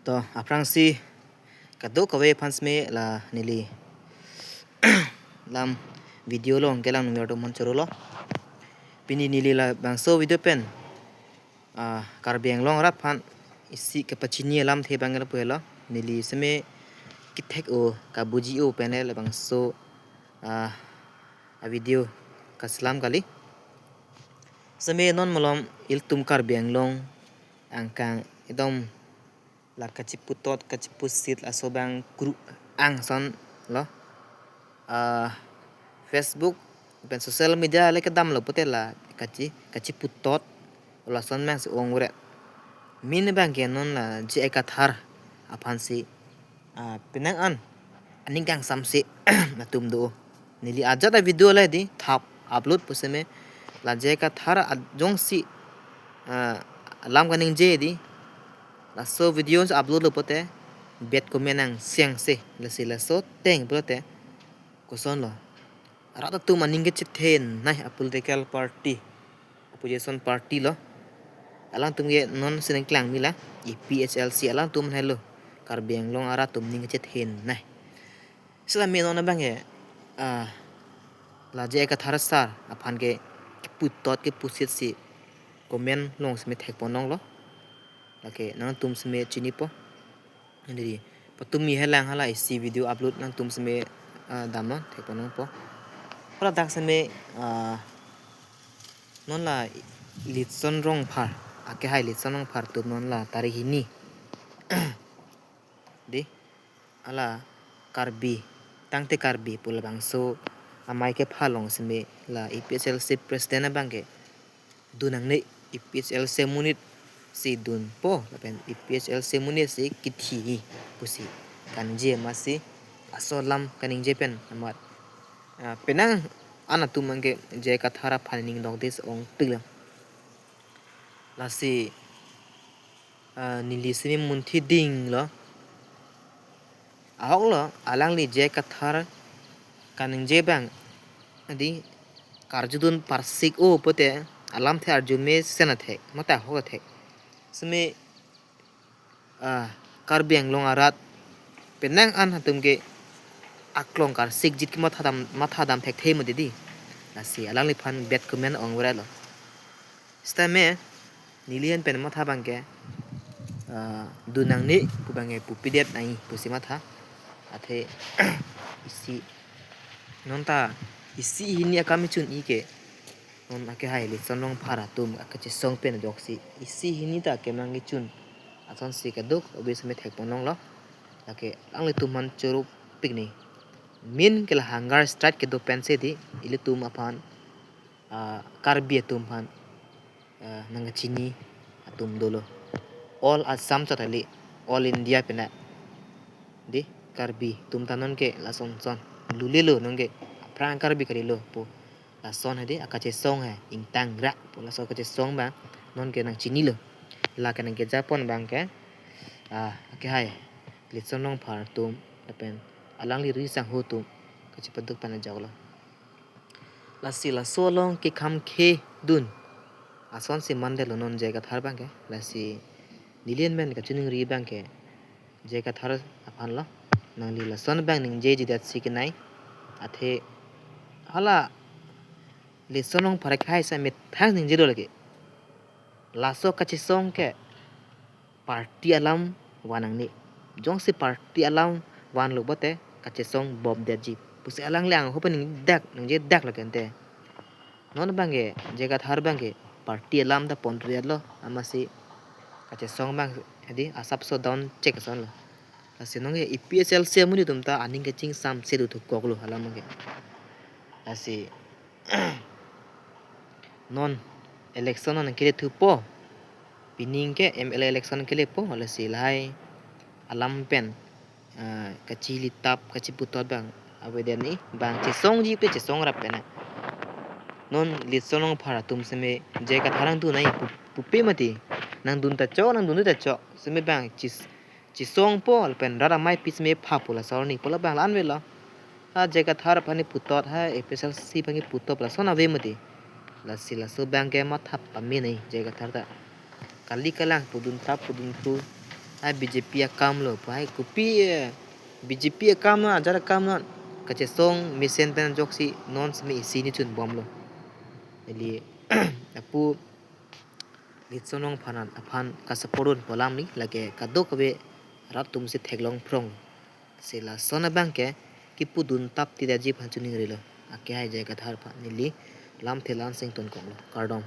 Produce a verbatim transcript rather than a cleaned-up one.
To, aphrangsi kadokave aphan seme la neli lam video along kelang nungyar do mon choro lo. Pini neli labangso video pen, ah, Karbi Anglong arat aphan isi kepachini alamthe abang lapu helo. Neli seme kethek-o, kabuji-o pen labangso, ah, a video kaselam kali. Seme non malom ilitum Karbi Anglong angkang itum la kachiputot, kachipusit aso abang kru-ang ason lo. Ah, Facebook pen social media le kedam lo pute la kachi, kachiputot lason abangsi ong-ure. Main abangke non la J I Kathar aphansi, ah, penang an aning kangsamse latum do. Neli ajat a video le di thap upload pu seme la J I Kathar a jongsi, ah, alam kaningje di laso video upload lo pute bad comment angse angse, lasi laso ateng pulote koson lo, arat atum aning kechethenei a political party, opposition party lo. Alangtum ke non sining klang mila, A P H L C alangtum helo Karbi Anglong arat atum ning kechethenei. Sela me non abangke, ah, la J I Kathar sar aphan ke keputot kepusitsi comment along seme thekpon ong lo. Lake nangtum seme chinipo. Jadi, patumi helang hala isi video upload nangtum seme, ah, damnon thekpon ongpo. Hala dak seme, ah, non la Litson Rongphar, akehai Litson Rongphar atum non la tarik hini di, hala Karbi, tangte Karbi pu labangso amei kepha along seme la A P H L C president abangke dun nangne, A P H L C amonit si dunpo lapen A P H L C amonit si kithi pusi kaningje amatsi laso alam kaningje pen amat, ah, penang an atum abangke J I Kathar aphan ning dok dis ongpik lang. Lasi, ah, neli seme munthi ding lo. Ahok lo, alangli J I Kathar kaningje abang di karjudun parsik-o pute alamthe arju mesen athek, mate ahok athek. Seme, ah, Karbi Anglong arat penang an atum ke aklong karsikjit ke matha dam, matha dam thekthe mati di. Lasi alangliphan bad comment ong-ure lo. Sitame neli an pen matha abangke, ah, dun nangne pu abangke pupidet nai pusi matha. Athe isi nonta isi hini akam chun-i ke non akehai Litson Rongphar atum akachesong pen ajoksi isi hini ta kemang kechun asonsi kadokave seme thekpon ong lo. Lake alanglitum aphan choro pikni. Main ke la hunger strike kedo pensi di ilitum aphan, ah, Karbi atum aphan, ah, nangkachini atum dolo. All Assam chot kali, all India pena. Di Karbi atum ta nonke lason son lulelo nonke aphrang Karbi kalilo pu. Lason hedi akachesong he ingtang rak pu laso akachesong abang nonke nangchinilo. Lake nangkejapon abangke, ah, akehai Litson Rongphar atum lapen alangli ri sangho atum kachepaduk pen ajok lo. Lasi laso along kekham khedun asonsi mandetlo non J I Kathar abangke. Lasi neli an pen kachiningri abangke J I Kathar aphan lo, nangli lason abang ningjeji detsi kenai. Athe hala Litson Rongphar akehai sa methang ningje do lake. Laso kachesong ke party alam van nangne. Jongsi party alam vanlo pute kachesong bom detji pusi alangli angho pen ningdak, ningjedak lake ante. Non abangke J I Kathar abangke party alam ta ponri lo, amatsi kachesong abang hedi asapso down check ason lo. Lasi nonke A P H L C amonit atum ta aning kachingsamse do thukok lo hala abangke. Lasi non election non kele thupo. Pining ke M L A election kelepo, lasi lahai alam pen, ah, kachilitap, kachiputot abang avedet ni, bang chesongji ke chesong rap pen. Non Litson Rongphar atum seme J I Kathar nangdun nai pu, pupe mati. Nangdun ta chok, nangdun ta chok. Seme bang chis, chisongpo lapen rat amei pi seme phapo laso arni pu labang la-an avelo. Ha J I Kathar aphan keputot, ha A P H L C aphan keputot lason ave mati. Lasi laso abangke matha pame nai J I Kathar ta. Kali kalang pudun thap pudun thu Hai B J P akam lo pu, hai kopi, eh, B J P akam lo, ajar akam lo, kachesong mesen pen ajoksi non seme isi ni chun bom lo. Neli apu Litsong Rongphar aphan ka-support un pu alam ni, lake kadokave rat atum si theklong phrong. Si lason abang ke kipudun tap ti daji aphan choningri lo. Ake hai jai kathar aphan neli lamthe la-an sington kong lo. Kardom.